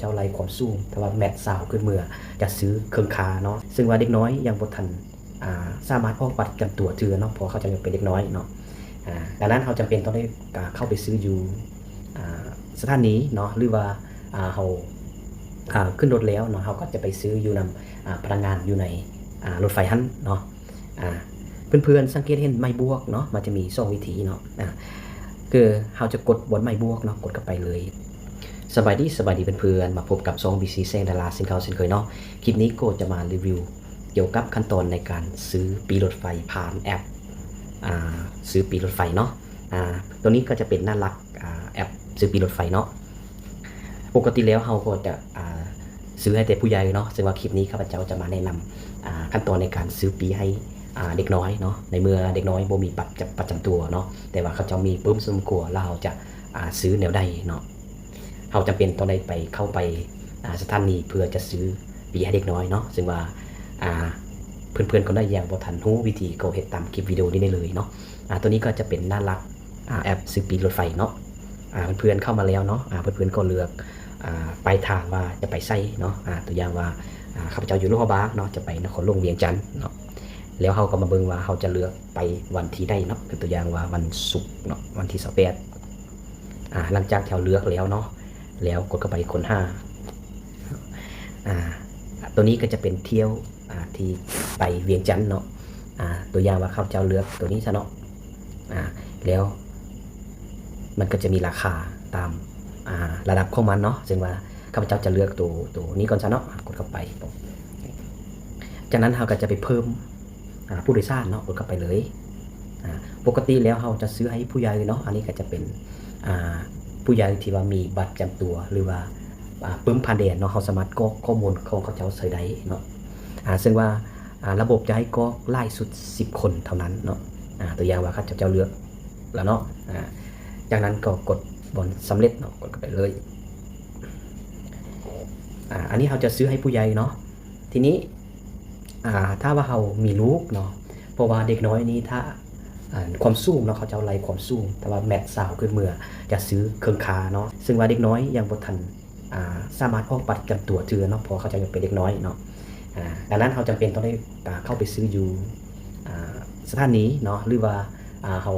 ເທົ່າໃດຄວາມສູງ ຖ້າວ່າແມັດຊາວຂຶ້ນເມືອ ຈະຊື້ເຄິ່ງຄ່າເນາະ. ເຊິ່ງວ່າເດັກນ້ອຍຍັງບໍ່ທັນ ອ່າ ສາມາດອອກບັດປະຈຳຕົວເທື່ອເນາະ ເພາະວ່າເຂົາເຈົ້າຍັງເປັນເດັກນ້ອຍເນາະ. ອ່າ ດັ່ງນັ້ນເຮົາຈຳເປັນຕ້ອງໄດ້ ອ່າ ເຂົ້າໄປຊື້ຢູ່ ອ່າ ສະຖານີເນາະ ຫຼືວ່າ ອ່າ ເຮົາ ອ່າ ຂຶ້ນລົດແລ້ວເນາະ ເຮົາກໍຈະໄປຊື້ຢູ່ນຳ ອ່າ ພະນັກງານຢູ່ໃນ ອ່າ ລົດໄຟຫັ້ນເນາະ. ອ່າ ເພື່ອນໆສັງເກດເຫັນໄມ້ບວກເນາະ ມັນຈະມີສອງວິທີເນາະ. ອ່າ ຄືເຮົາຈະກົດບ່ອນໄມ້ບວກເນາະ ກົດເຂົ້າໄປເລີຍ. ສະບາຍດີ ສະບາຍດີເພື່ອນໆ ມາພົບກັບຊ່ອງ ບີຊີ ແສງດາລາ ເຊັ່ນເກົ່າເຊັ່ນເຄີຍເນາະ. ຄລິບນີ້ກໍຈະມາຣີວິວກ່ຽວກັບຂັ້ນຕອນໃນການຊື້ປີ້ລົດໄຟຜ່ານແອັບ ອ່າ ຊື້ປີ້ລົດໄຟເນາະ. ອ່າ ຕົວນີ້ກໍຈະເປັນໜ້າຫຼັກ ອ່າ ແອັບຊື້ປີ້ລົດໄຟເນາະ. ປົກກະຕິແລ້ວເຮົາກໍຈະ ອ່າ ຊື້ໃຫ້ແຕ່ຜູ້ໃຫຍ່ເນາະ, ເຊິ່ງວ່າຄລິບນີ້ຂ້າພະເຈົ້າຈະມາແນະນຳ ອ່າ ຂັ້ນຕອນໃນການຊື້ປີ້ໃຫ້ ອ່າ ເດັກນ້ອຍເນາະ, ໃນເມື່ອເດັກນ້ອຍບໍ່ມີບັດປະຈຳ ປະຈຳຕົວເນາະ, ແຕ່ວ່າເຂົາເຈົ້າມີປຶ້ມສ່ວນຄົວ ແລ້ວເຮົາຈະ ອ່າ ຊື້ແນວໃດເນາະ. ເຮົາຈຳເປັນຕ້ອງໄດ້ໄປ ເຂົ້າໄປ ອ່າ ສະຖານີເພື່ອຈະຊື້ປີ້ໃຫ້ເດັກນ້ອຍເນາະ, ເຊິ່ງວ່າ ອ່າ ເພື່ອນໆຄົນໃດຍັງບໍ່ທັນຮູ້ວິທີ ກໍເຮັດຕາມຄລິບວິດີໂອນີ້ໄດ້ເລີຍເນາະ. ອ່າ ຕົວນີ້ກໍຈະເປັນໜ້າຫຼັກ ອ່າ ແອັບຊື້ປີ້ລົດໄຟເນາະ. ອ່າ ເພື່ອນໆເຂົ້າມາແລ້ວເນາະ, ອ່າ ເພື່ອນໆກໍເລືອກ ອ່າ ປາຍທາງວ່າຈະໄປໃສເນາະ. ອ່າ ຕົວຢ່າງວ່າ ອ່າ ຂ້າພະເຈົ້າຢູ່ຫຼວງພະບາງເນາະ, ຈະໄປນະຄອນຫຼວງວຽງຈັນເນາະ. ແລ້ວເຮົາກໍມາເບິ່ງວ່າເຮົາຈະເລືອກໄປວັນທີໃດເນາະ, ຄືຕົວຢ່າງວ່າວັນສຸກເນາະ, ວັນທີຊາວແປດ. ອ່າ ຫຼັງຈາກທີ່ເຮົາເລືອກແລ້ວເນາະ, ແລ້ວກົດເຂົ້າໄປຄົ້ນຫາ. ອ່າ ຕົວນີ້ກໍຈະເປັນຖ້ຽວ ອ່າ ທີ່ໄປວຽງຈັນເນາະ. ອ່າ ຕົວຢ່າງວ່າຂ້າພະເຈົ້າເລືອກຕົວນີ້ຊະເນາະ. ອ່າ ແລ້ວມັນກໍຈະມີລາຄາຕາມ ອ່າ ລະດັບຂອງມັນເນາະ, ເຊິ່ງວ່າຂ້າພະເຈົ້າຈະເລືອກໂຕ ໂຕນີ້ກ່ອນຊະເນາະ. ກົດເຂົ້າໄປ ຈາກນັ້ນເຮົາກໍຈະໄປເພີ່ມ ອ່າ ຜູ້ໂດຍສານເນາະ, ກົດເຂົ້າໄປເລີຍ. ອ່າ ປົກກະຕິແລ້ວເຮົາຈະຊື້ໃຫ້ຜູ້ໃຫຍ່ເນາະ, ອັນນີ້ກໍຈະເປັນ ອ່າ ຜູ້ໃຫຍ່ທີ່ວ່າມີບັດປະຈຳຕົວ ຫຼືວ່າ ອ່າ ປຶ້ມຜ່ານແດນເນາະ, ເຮົາສາມາດກອກຂໍ້ມູນຂອງເຂົາເຈົ້າໃສ່ໄດ້ເນາະ. ອ່າ ເຊິ່ງວ່າ ອ່າ ລະບົບຈະໃຫ້ກອກຫຼາຍສຸດສິບຄົນເທົ່ານັ້ນເນາະ. ອ່າ ຕົວຢ່າງວ່າຂ້າພະເຈົ້າເລືອກແລ້ວເນາະ, ອ່າ ຈາກນັ້ນກໍກົດບ່ອນສຳເລັດເນາະ, ກົດເຂົ້າໄປເລີຍ. ອ່າ ອັນນີ້ເຮົາຈະຊື້ໃຫ້ຜູ້ໃຫຍ່ເນາະ. ທີນີ້ ອ່າ ຖ້າວ່າເຮົາມີລູກເນາະ, ເພາະວ່າເດັກນ້ອຍນີ້ ຖ້າ ອ່າ ຄວາມສູງເນາະ, ເຂົາເຈົ້າໄລ່ຄວາມສູງ ຖ້າວ່າແມັດຊາວຂຶ້ນເມືອ ຈະຊື້ເຄິ່ງຄ່າເນາະ, ເຊິ່ງວ່າເດັກນ້ອຍຍັງບໍ່ທັນ ອ່າ ສາມາດອອກບັດປະຈຳຕົວເທື່ອເນາະ, ເພາະວ່າເຂົາເຈົ້າຍັງເປັນເດັກນ້ອຍເນາະ. ອ່າ ດັ່ງນັ້ນເຮົາຈຳເປັນຕ້ອງໄດ້ ອ່າ ເຂົ້າໄປຊື້ຢູ່ ອ່າ ສະຖານີເນາະ, ຫຼືວ່າ ອ່າ ເຮົາ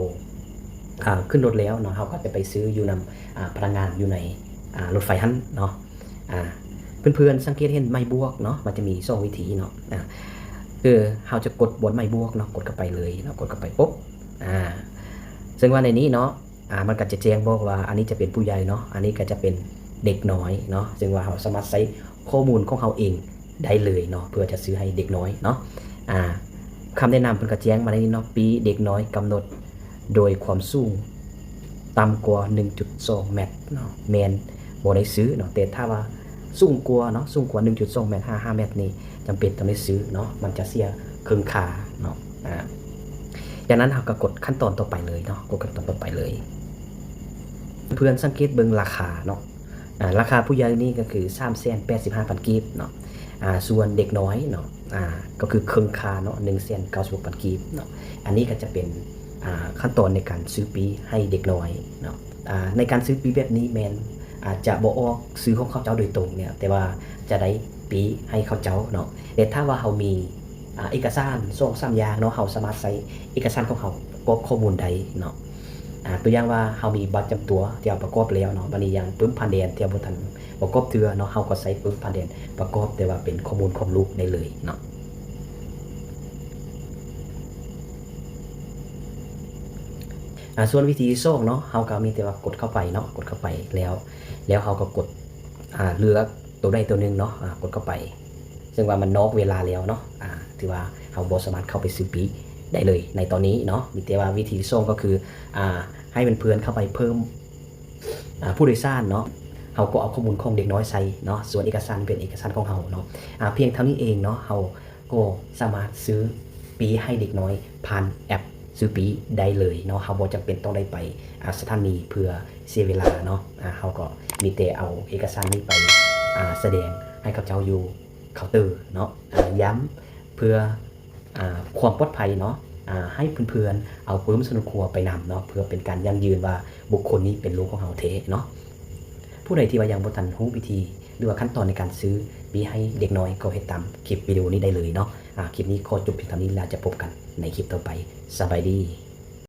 ອ່າ ຂຶ້ນລົດແລ້ວເນາະ, ເຮົາກໍຈະໄປຊື້ຢູ່ນຳ ອ່າ ພະນັກງານຢູ່ໃນ ອ່າ ລົດໄຟຫັ້ນເນາະ. ອ່າ ເພື່ອນໆສັງເກດເຫັນໄມ້ບວກເນາະ, ມັນຈະມີສອງວິທີເນາະ. ອ່າ ຄືເຮົາຈະກົດບ່ອນໄມ້ບວກເນາະ, ກົດເຂົ້າໄປເລີຍເນາະ, ກົດເຂົ້າໄປປຸບ ອ່າ ເຊິ່ງວ່າໃນນີ້ເນາະ ອ່າ ມັນກໍຈະແຈ້ງບອກວ່າ ອັນນີ້ຈະເປັນຜູ້ໃຫຍ່ເນາະ, ອັນນີ້ກໍຈະເປັນເດັກນ້ອຍເນາະ, ເຊິ່ງວ່າເຮົາສາມາດໃສ່ຂໍ້ມູນຂອງເຮົາເອງໄດ້ເລີຍເນາະ ເພື່ອຈະຊື້ໃຫ້ເດັກນ້ອຍເນາະ. ອ່າ ຄຳແນະນຳເພິ່ນກໍແຈ້ງມາໃນນີ້ເນາະ, ປີ້ເດັກນ້ອຍກຳນົດໂດຍຄວາມສູງຕ່ຳກວ່າໜຶ່ງຈຸດສອງແມັດເນາະ ແມ່ນບໍ່ໄດ້ຊື້ເນາະ, ແຕ່ຖ້າວ່າສູງກວ່າເນາະ, ສູງກວ່າໜຶ່ງຈຸດສອງແມັດ ຫາ ຫ້າແມັດນີ້ ຈຳເປັນຕ້ອງໄດ້ຊື້ເນາະ, ມັນຈະເສຍເຄິ່ງຄ່າເນາະ. ອ່າ ຈາກນັ້ນເຮົາກໍກົດຂັ້ນຕອນຕໍ່ໄປເລີຍເນາະ, ກົດຂັ້ນຕອນຕໍ່ໄປເລີຍ. ເພື່ອນສັງເກດເບິ່ງລາຄາເນາະ, ອ່າ ລາຄາຜູ້ໃຫຍ່ນີ້ກໍຄືສາມແສນແປດສິບຫ້າພັນກີບເນາະ, ອ່າ ສ່ວນເດັກນ້ອຍເນາະ ອ່າ ກໍຄືເຄິ່ງຄ່າເນາະ ໜຶ່ງແສນເກົ້າສິບຫົກພັນກີບເນາະ. ອັນນີ້ກໍຈະເປັນ ອ່າ ຂັ້ນຕອນໃນການຊື້ປີ້ໃຫ້ເດັກນ້ອຍເນາະ. ອ່າ ໃນການຊື້ປີ້ແບບນີ້ແມ່ນ ອາດຈະບໍ່ອອກຊື່ຂອງເຂົາເຈົ້າໂດຍຕົງເນຍ ແຕ່ວ່າຈະໄດ້ປີ້ໃຫ້ເຂົາເຈົ້າເນາະ. ແຕ່ຖ້າວ່າເຮົາມີ ອ່າ ເອກະສານສອງສາມຢ່າງເນາະ, ເຮົາສາມາດໃຊ້ເອກະສານຂອງເຮົາປະກອບຂໍ້ມູນໄດ້ເນາະ. ອ່າ ຕົວຢ່າງວ່າເຮົາມີບັດປະຈຳຕົວທີ່ເຮົາປະກອບແລ້ວເນາະ, ບັດນີ້ຍັງປຶ້ມຜ່ານແດນທີ່ເຮົາບໍ່ທັນປະກອບເທື່ອເນາະ, ເຮົາກໍໃຊ້ປຶ້ມຜ່ານແດນປະກອບ ແຕ່ວ່າເປັນຂໍ້ມູນຂອງລູກໄດ້ເລີຍເນາະ. ອ່າ ສ່ວນວິທີທີສອງເນາະ, ເຮົາກໍມີແຕ່ວ່າກົດເຂົ້າໄປເນາະ, ກົດເຂົ້າໄປແລ້ວ ແລ້ວເຮົາກໍກົດ ອ່າ ເລືອກໂຕໃດໂຕໜຶ່ງເນາະ, ອ່າ ກົດເຂົ້າໄປ ເຊິ່ງວ່າມັນນອກເວລາແລ້ວເນາະ, ອ່າ ຖືວ່າເຮົາບໍ່ສາມາດເຂົ້າໄປຊື້ປີ້ໄດ້ເລີຍໃນຕອນນີ້ເນາະ. ມີແຕ່ວ່າວິທີທີສອງກໍຄື ອ່າ ໃຫ້ເພື່ອນໆເຂົ້າໄປເພີ່ມ ອ່າ ຜູ້ໂດຍສານເນາະ, ເຮົາກໍເອົາຂໍ້ມູນຂອງເດັກນ້ອຍໃສ່ເນາະ, ສ່ວນເອກະສານເປັນເອກະສານຂອງເຮົາເນາະ. ອ່າ ພຽງເທົ່ານີ້ເອງເນາະ, ເຮົາ ກໍສາມາດຊື້ປີ້ໃຫ້ເດັກນ້ອຍຜ່ານແອັບຊື້ປີ້ໄດ້ເລີຍເນາະ. ເຮົາບໍ່ຈຳເປັນຕ້ອງໄດ້ໄປ ອ່າ ສະຖານີເພື່ອເສຍເວລາເນາະ. ອ່າ ເຮົາກໍມີແຕ່ເອົາເອກະສານນີ້ໄປ ອ່າ ສະແດງໃຫ້ເຂົາເຈົ້າຢູ່ເຄົາເຕີເນາະ. ອ່າ ຢ້ຳເພື່ອ ອ່າ ຄວາມປອດໄພເນາະ, ອ່າ ໃຫ້ເພື່ອນໆເອົາປຶ້ມສ່ວນຄົວໄປນຳເນາະ, ເພື່ອເປັນການຢັ້ງຢືນວ່າບຸກຄົນນີ້ເປັນລູກຂອງເຮົາແທ້ເນາະ. ຜູ້ໃດທີ່ວ່າຍັງບໍ່ທັນຮູ້ວິທີ ຫຼືວ່າຂັ້ນຕອນໃນການຊື້ບີໃຫ້ເດັກນ້ອຍ ກໍເຮັດຕາມຄລິບວິດີໂອນີ້ໄດ້ເລີຍເນາະ. ອາ ຄລິບນີ້ຂໍຈົບພຽງເທົ່ານີ້ ແລ້ວຈະພົບກັນໃນຄລິບຕໍ່ໄປ. ສະບາຍດີ.